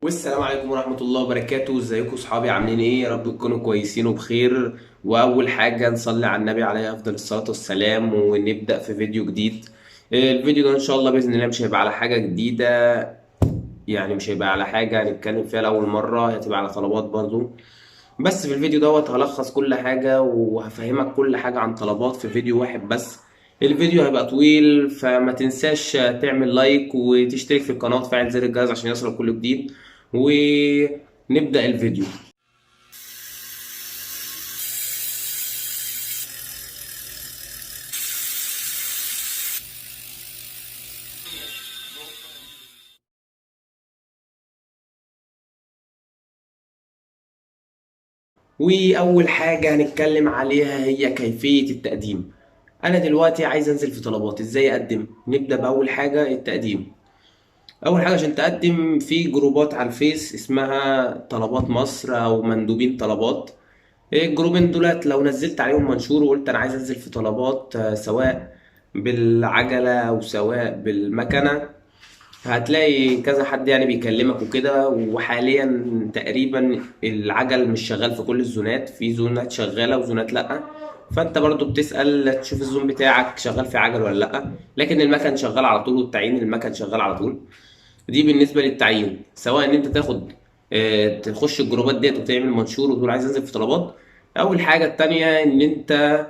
والسلام عليكم ورحمة الله وبركاته. ازيكم اصحابي؟ عاملين ايه؟ يا رب تكونوا كويسين وبخير. واول حاجة نصلي على النبي عليه افضل الصلاة والسلام، ونبدأ في فيديو جديد. الفيديو ده ان شاء الله بإذن الله مش هيبقى على حاجة جديدة، يعني مش هيبقى على حاجة هنتكلم فيها لأول مرة، هتبقى على طلبات برضو. بس في الفيديو دوت هلخص كل حاجة وهفهمك كل حاجة عن طلبات في فيديو واحد بس. الفيديو هيبقى طويل، فما تنساش تعمل لايك وتشترك في القناة وتفعل زر الجرس عشان يصلك كل جديد. ونبدأ الفيديو. وأول حاجة هنتكلم عليها هي كيفية التقديم. أنا دلوقتي عايز أنزل في طلبات، إزاي أقدم؟ نبدأ بأول حاجة التقديم. أول حاجة عشان تقدم في جروبات على الفيس اسمها طلبات مصر أو مندوبين طلبات. الجروبين دولت لو نزلت عليهم منشور وقلت أنا عايز أنزل في طلبات، سواء بالعجلة أو سواء بالمكنة، هتلاقي كذا حد بيكلمك وكده. وحاليا تقريبا العجل مش شغال في كل الزونات، في زونات شغالة وزونات لأ، فانت برضو بتسأل تشوف الزون بتاعك شغال في عجل ولا لأ. لكن المكن شغال على طول، والتعيين المكن شغال على طول. دي بالنسبة للتعيين، سواء ان انت تخش الجروبات ديت وتعمل منشور وتقول عايز انزل في طلبات. اول حاجة التانية ان انت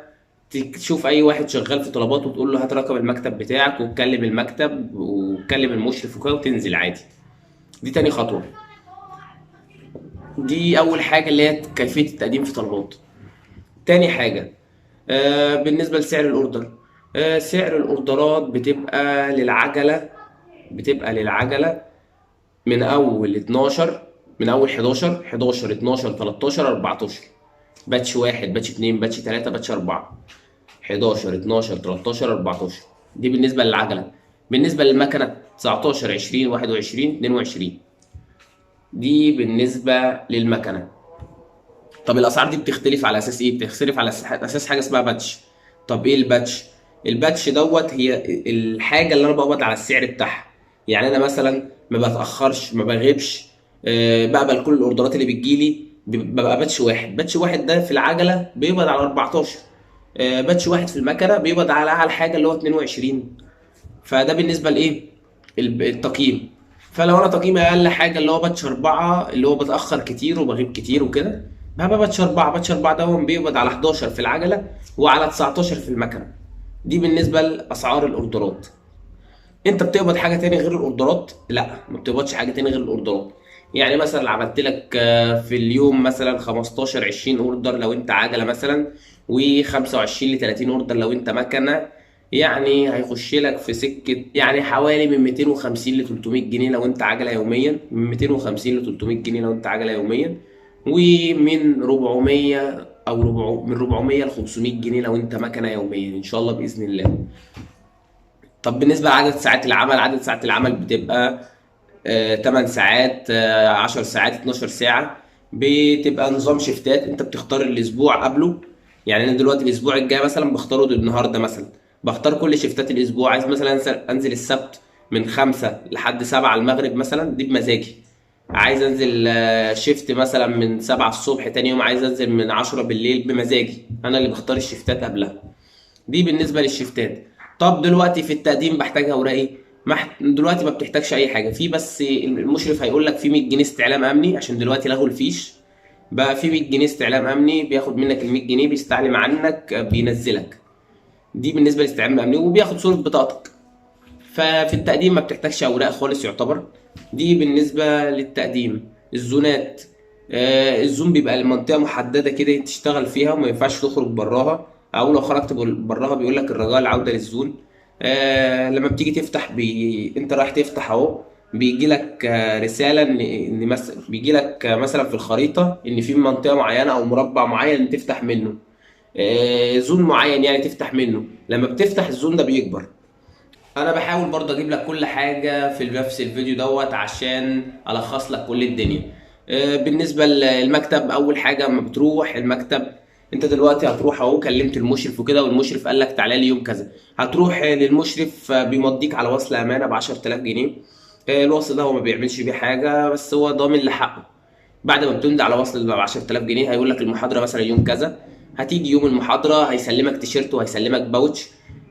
تشوف اي واحد شغال في طلبات وتقول له هات رقم المكتب بتاعك، وتكلم المكتب وتكلم المشرف وكده وتنزل عادي. دي تاني خطوة. دي اول حاجة اللي هي كيفية التقديم في طلبات. تاني حاجة، بالنسبة لسعر الاوردر، سعر الاوردرات بتبقى للعجلة من اول 12، من اول 11، 11، 12، 13، 14، batch 1، batch 2، batch 3، batch 4، 11، 12، 13، 14. دي بالنسبة للعجلة. بالنسبة للمكنة 19، 20، 21، 22. دي بالنسبة للمكنة. طب الأسعار دي بتختلف على أساس إيه؟ بتختلف على أساس حاجة اسمها batch. طب إيه ال batch؟ ال batch دوت هي الحاجة اللي أنا بقبض على السعر بتاعها. يعني أنا مثلاً ما بتأخرش، ما بغيبش، بقبل كل الأوردرات اللي بتجيلي، ببقى batch واحد. batch واحد ده في العجلة بيقبض على 14، batch واحد في المكنة بيقبض على أعلى حاجة اللي هو 22. فده بالنسبة لإيه؟ التقييم. فلو أنا تقييمي أقل حاجة اللي هو batch 4، اللي هو بتأخر كتير وبغيب كتير وكده، ببقى batch 4. batch 4 ده هو بيقبض على 11 في العجلة وعلى 19 في المكنة. دي بالنسبة لأسعار الأوردرات. أنت بتقبض حاجة تاني غير الأوردرات؟ لا، ما بتقبضش حاجة تاني غير الأوردرات. يعني مثلا عملت لك، في اليوم مثلا 15 20 أوردر لو أنت عجلة مثلا، وخمسة وعشرين لتلاتين أوردر لو أنت مكنة، يعني هيخش لك في سكة حوالي من 250 ل 300 جنيه لو أنت عجلة يوميا، من 250 ل 300 جنيه لو أنت عجلة يوميا، ومن ربعمية أو ربع، من ربعمية ل 500 جنيه لو أنت مكنة يوميا إن شاء الله بإذن الله. طب بالنسبة لعدد ساعات العمل، عدد ساعات العمل بتبقى، 8 ساعات، 10 ساعات، 12 ساعة. بتبقى نظام شيفتات، انت بتختار الاسبوع قبله. يعني انا دلوقتي الاسبوع الجاي مثلا بختاره النهارده، مثلا بختار كل شيفتات الاسبوع. عايز مثلا انزل السبت من 5 لحد 7 المغرب مثلا، دي بمزاجي. عايز انزل، شيفت مثلا من 7 الصبح، تاني يوم عايز انزل من 10 بالليل، بمزاجي، انا اللي بختار الشيفتات قبلها. دي بالنسبة للشيفتات. طب دلوقتي في التقديم بحتاج اوراق ايه؟ دلوقتي ما بتحتاجش اي حاجة، في بس المشرف هيقول لك في 100 جنيه استعلام امني، عشان دلوقتي لغوا الفيش، بقى في 100 جنيه استعلام امني، بياخد منك ال 100 جنيه، بيستعلم عنك، بينزلك. دي بالنسبة للاستعلام الامني، وبياخد صوره بطاقتك. ففي التقديم ما بتحتاجش اوراق خالص يعتبر. دي بالنسبة للتقديم. الزونات، الزون بيبقى المنطقة محددة كده تشتغل فيها وما ينفعش تخرج براها، او لو خرجت براها بيقول لك الرجاء العودة للزون. لما بتيجي تفتح انت رايح تفتح اهو، بيجي لك، رسالة ان بيجي لك، مثلا في الخريطة ان في منطقة معينة او مربع معين تفتح منه، زون معين يعني تفتح منه. لما بتفتح الزون ده بيكبر. انا بحاول برضه اجيب لك كل حاجة في نفس الفيديو دوت عشان الخص لك كل الدنيا. بالنسبة للمكتب، اول حاجة اما بتروح المكتب، انت دلوقتي هتروح اهو، كلمت المشرف وكده، والمشرف قال لك تعالى لي يوم كذا، هتروح للمشرف، بيمضيك على وصل امانه ب 10000 جنيه. الوصل ده هو ما بيعملش بيه حاجة، بس هو ضامن لحقه. بعد ما بتمضي على وصل ب 10000 جنيه هيقول لك المحاضرة مثلا يوم كذا، هتيجي يوم المحاضرة هيسلمك تيشيرت وهيسلمك pouch.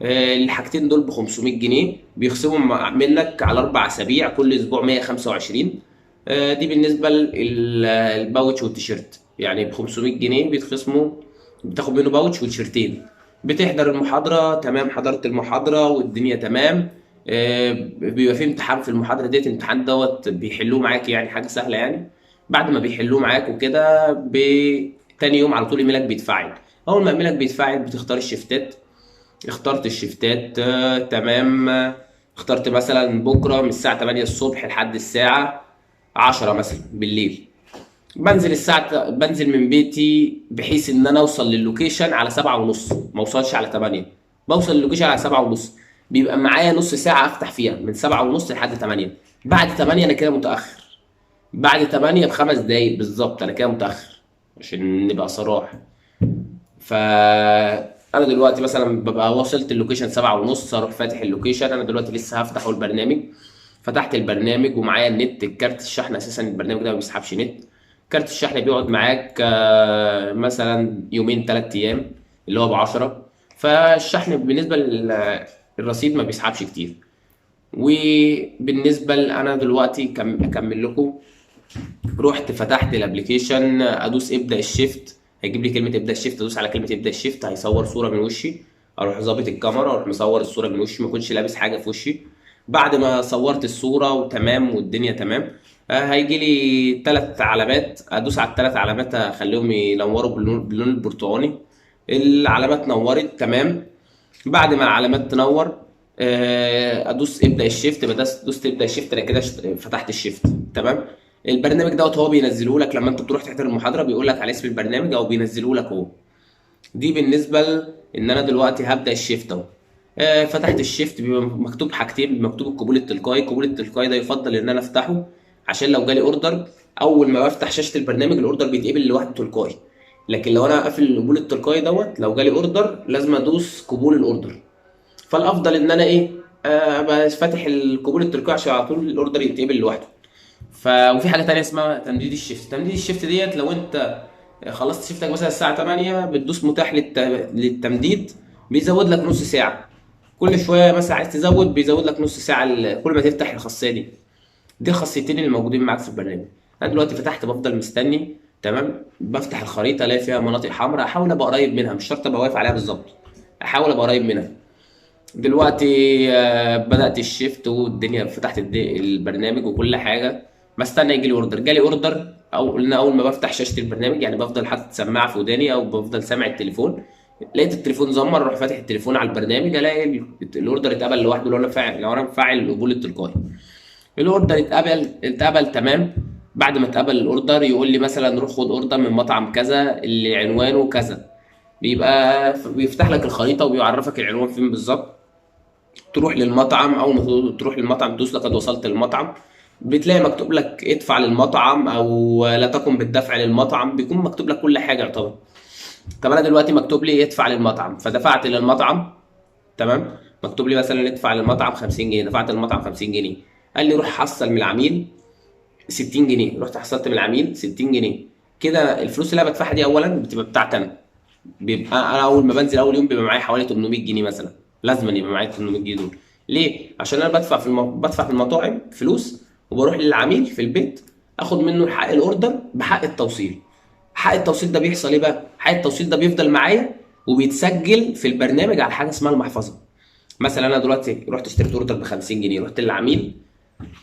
الحاجتين دول ب 500 جنيه، بيخصموا منك على 4 اسابيع، كل اسبوع 125. دي بالنسبة لل pouch والتيشيرت، يعني ب 500 جنيه بيتخصموا، بتاخد منه pouch وتيشيرتين. بتحضر المحاضرة تمام، حضرت المحاضرة والدنيا تمام. بيبقى في امتحان في المحاضرة ديت، الامتحان دوت بيحلوه معاك، يعني حاجة سهلة يعني. بعد ما بيحلوه معاك وكده، تاني يوم على طول ايميلك بيتفعل. اول ما ايميلك بيتفعل بتختار الشفتات. اخترت الشفتات، تمام. اخترت مثلا بكرة من الساعة 8 الصبح لحد الساعة 10 مثلا بالليل. بنزل من بيتي بحيث ان انا اوصل لل location على 7:30، ما اوصلش على 8. بوصل لل location على 7:30، بيبقى معايا نص ساعة افتح فيها من 7:30 لحد 8. بعد 8 انا كده متأخر، بعد 8 بخمس دقايق بالظبط انا كده متأخر، عشان نبقى صراح. فانا دلوقتي مثلا ببقى وصلت ال location 7:30، اروح فاتح ال location. انا دلوقتي لسه هفتحه البرنامج. فتحت البرنامج ومعايا النت، الكارت الشحن اساسا البرنامج ده ما بيسحبش نت. كارت الشحن بيقعد معاك مثلا يومين 3 ايام، اللي هو ب10. فالشحن بالنسبة للرصيد ما بيسحبش كتير. وبالنسبة انا دلوقتي اكمل لكم. رحت فتحت ال application، ادوس ابدا ال shift، هيجيب لي كلمة ابدا ال shift، ادوس على كلمة ابدا ال shift، هيصور صوره من وشي. اروح ظابط الكاميرا، اروح مصور الصورة من وشي، ما اكونش لابس حاجة في وشي. بعد ما صورت الصورة وتمام والدنيا تمام، هيجي لي 3 علامات، ادوس على الثلاث علامات اخليهم ينوروا باللون البرتقاني. العلامات نورت تمام. بعد ما العلامات تنور، ادوس ابدا ال shift. بدأت دوست ابدا ال shift، انا كده فتحت ال shift تمام. البرنامج دوت هو بينزله لك لما انت بتروح تحضر المحاضرة، بيقول لك على اسم البرنامج او بينزله لك هو. دي بالنسبة ان انا دلوقتي هبدا ال shift اهو. فتحت ال shift، بيبقى مكتوب حاجتين، مكتوب القبول التلقائي. القبول التلقائي ده يفضل ان انا افتحه، عشان لو جالي order اول ما بفتح شاشة البرنامج ال order بيتقبل لوحده تلقائي. لكن لو انا قافل القبول التلقائي دوت، لو جالي order لازم ادوس قبول ال order. فالافضل ان انا ايه، ابقى فاتح القبول التلقائي عشان على طول ال order يتقبل لوحده. وفي حاجة تانية اسمها تمديد ال shift. تمديد ال shift ديت لو انت خلصت shift ك مثلا الساعة 8، بتدوس متاح للتمديد، بيزود لك نص ساعة كل شوية. مثلا عايز تزود بيزود لك نص ساعة كل ما تفتح الخاصية دي. دي الخاصيتين اللي موجودين معاك في البرنامج. انا دلوقتي فتحت، بفضل مستني تمام. بفتح الخريطة الاقي فيها مناطق حمراء، احاول ابقى قريب منها، مش شرط ابقى واقف عليها بالظبط، احاول ابقى قريب منها. دلوقتي بدأت ال shift والدنيا، فتحت البرنامج وكل حاجة، بستنى يجي لي order. جالي order، او قلنا اول ما بفتح شاشة البرنامج، يعني بفضل حاطط سماعة في وداني او بفضل سامع التليفون، لقيت التليفون زمر، اروح فاتح التليفون على البرنامج، الاقي ال order اتقبل لوحده، لو انا مفعل القبول التلقائي. ال order اتقبل تمام. بعد ما اتقبل ال order يقول لي مثلا روح خد order من مطعم كذا اللي عنوانه كذا، بيبقى بيفتح لك الخريطة وبيعرفك العنوان فين بالظبط. تروح للمطعم، اول ما تروح للمطعم تدوس لقد وصلت للمطعم، بتلاقي مكتوب لك ادفع للمطعم او لا تقم بالدفع للمطعم، بيكون مكتوب لك كل حاجة يعتبر. طب انا دلوقتي مكتوب لي ادفع للمطعم، فدفعت للمطعم تمام. مكتوب لي مثلا ادفع للمطعم 50 جنيه، دفعت للمطعم 50 جنيه. قال لي روح حصل من العميل 60 جنيه، رحت حصلت من العميل 60 جنيه. كده الفلوس اللي انا بدفعها دي اولا بتبقى بتاعتي انا، بيبقى انا اول ما بنزل اول يوم بيبقى معايا حوالي 800 جنيه مثلا، لازم يبقى معايا 800 جنيه دول. ليه؟ عشان انا بدفع في المطاعم فلوس، وبروح للعميل في البيت اخد منه حق ال order بحق التوصيل. حق التوصيل ده بيحصل ايه بقى؟ حق التوصيل ده بيفضل معايا وبيتسجل في البرنامج على حاجة اسمها المحفظة. مثلا انا دلوقتي رحت اشتريت order ب 50 جنيه، رحت للعميل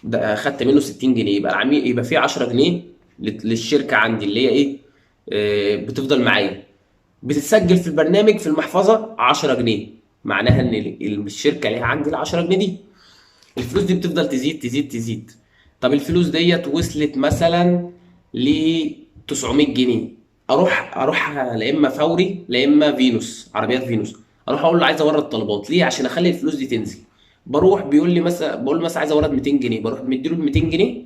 ده خدت منه 60 جنيه، يبقى العميل يبقى فيه 10 جنيه للشركة عندي اللي هي ايه؟ بتفضل معايا، بتتسجل في البرنامج في المحفظة 10 جنيه، معناها ان الشركة ليها عندي ال 10 جنيه دي. الفلوس دي بتفضل تزيد تزيد تزيد. طب الفلوس ديت وصلت مثلا ل 900 جنيه، اروح لا اما فوري لا اما فينوس، عربيات فينوس، اروح اقول له عايز اورد طلبات. ليه؟ عشان اخلي الفلوس دي تنزل. بروح بيقول لي مثلا، بقول له مثلا عايز اورد 200 جنيه، بروح مديله ال 200 جنيه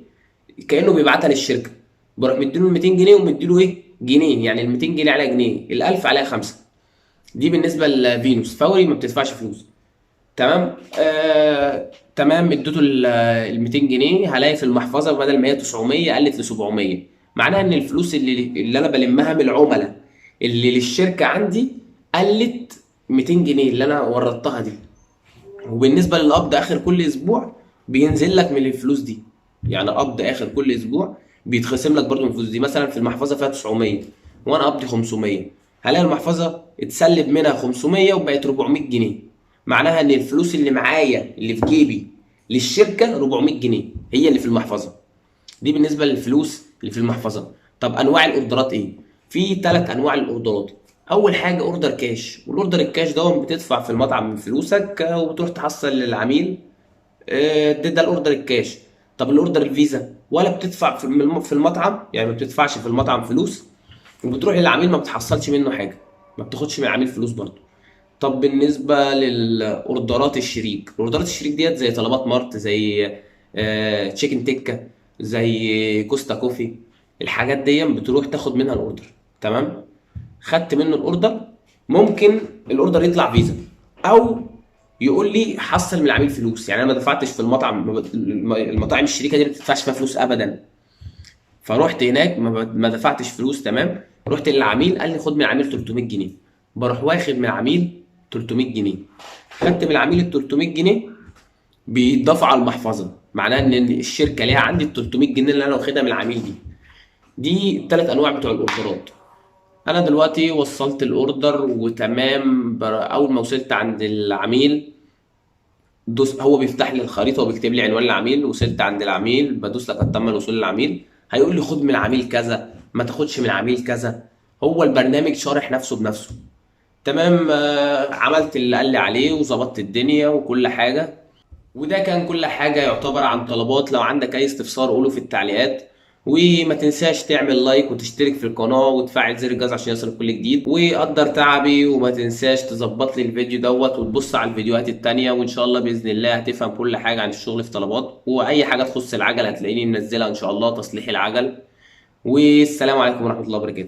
كانه بيبعتها للشركة، بروح مديله ال 200 جنيه ومديله ايه؟ جنيه، يعني ال 200 جنيه عليها جنيه، ال 1000 عليها 5. دي بالنسبة لفينوس. فوري ما بتدفعش فلوس تمام. تمام، اديته ال 200 جنيه، هلاقي في المحفظة بدل ما هي 900 قلت ل 700. معناها ان الفلوس اللي انا بلمها من العملاء اللي للشركة عندي قلت 200 جنيه اللي انا وردتها دي. وبالنسبة للقبض اخر كل اسبوع بينزل لك من الفلوس دي، يعني قبض اخر كل اسبوع بيتخصم لك برضو من الفلوس دي. مثلا في المحفظة فيها 900 وانا قبضي 500، هلاقي المحفظة اتسلب منها 500 وبقت 400 جنيه. معناها ان الفلوس اللي معايا اللي في جيبي للشركة 400 جنيه هي اللي في المحفظة دي. بالنسبة للفلوس اللي في المحفظة. طب انواع الاوردرات ايه؟ في 3 انواع للاوردرات. اول حاجة order cash، وال order ال cash ده بتدفع في المطعم من فلوسك وبتروح تحصل للعميل، ده ال order ال cash. طب ال order الفيزا، ولا بتدفع في المطعم، يعني ما بتدفعش في المطعم فلوس وبتروح للعميل ما بتحصلش منه حاجة، ما بتاخدش من العميل فلوس برضه. طب بالنسبة للاوردرات الشريك، الاوردرات الشريك ديت زي طلبات مارت، زي تشيكن تيكا، زي كوستا كوفي، الحاجات دي بتروح تاخد منها ال order. تمام، خدت منه ال order، ممكن ال order يطلع فيزا او يقول لي حصل من العميل فلوس. يعني انا ما دفعتش في المطعم، المطاعم الشريكة دي ما بتدفعش فيها فلوس ابدا، فروحت هناك ما دفعتش فلوس. تمام، رحت للعميل قال لي خد من العميل 300 جنيه، بروح واخد من العميل 300 جنيه. خدت من العميل ال 300 جنيه بيتضاف على المحفظة، معناها ان الشركة ليها عندي ال 300 جنيه اللي انا واخدها من العميل دي. دي الثلاث انواع بتوع الاوردرات. انا دلوقتي وصلت ال order وتمام، اول ما وصلت عند العميل دوس، هو بيفتح لي الخريطة وبيكتب لي عنوان العميل. وصلت عند العميل بدوس لك تم الوصول للعميل، هيقول لي خد من العميل كذا، ما تاخدش من العميل كذا. هو البرنامج شارح نفسه بنفسه. تمام، عملت اللي قال لي عليه وظبطت الدنيا وكل حاجة. وده كان كل حاجة يعتبر عن طلبات. لو عندك اي استفسار قوله في التعليقات، وما تنساش تعمل like وتشترك في القناة وتفعل زر الجرس عشان يصلك كل جديد، وقدر تعبي، وما تنساش تظبط لي الفيديو دوت وتبص على الفيديوهات التانية، وان شاء الله بإذن الله هتفهم كل حاجة عن الشغل في طلبات، واي حاجة تخص العجل هتلاقيني منزلها ان شاء الله، تصليح العجل. والسلام عليكم ورحمة الله وبركاته.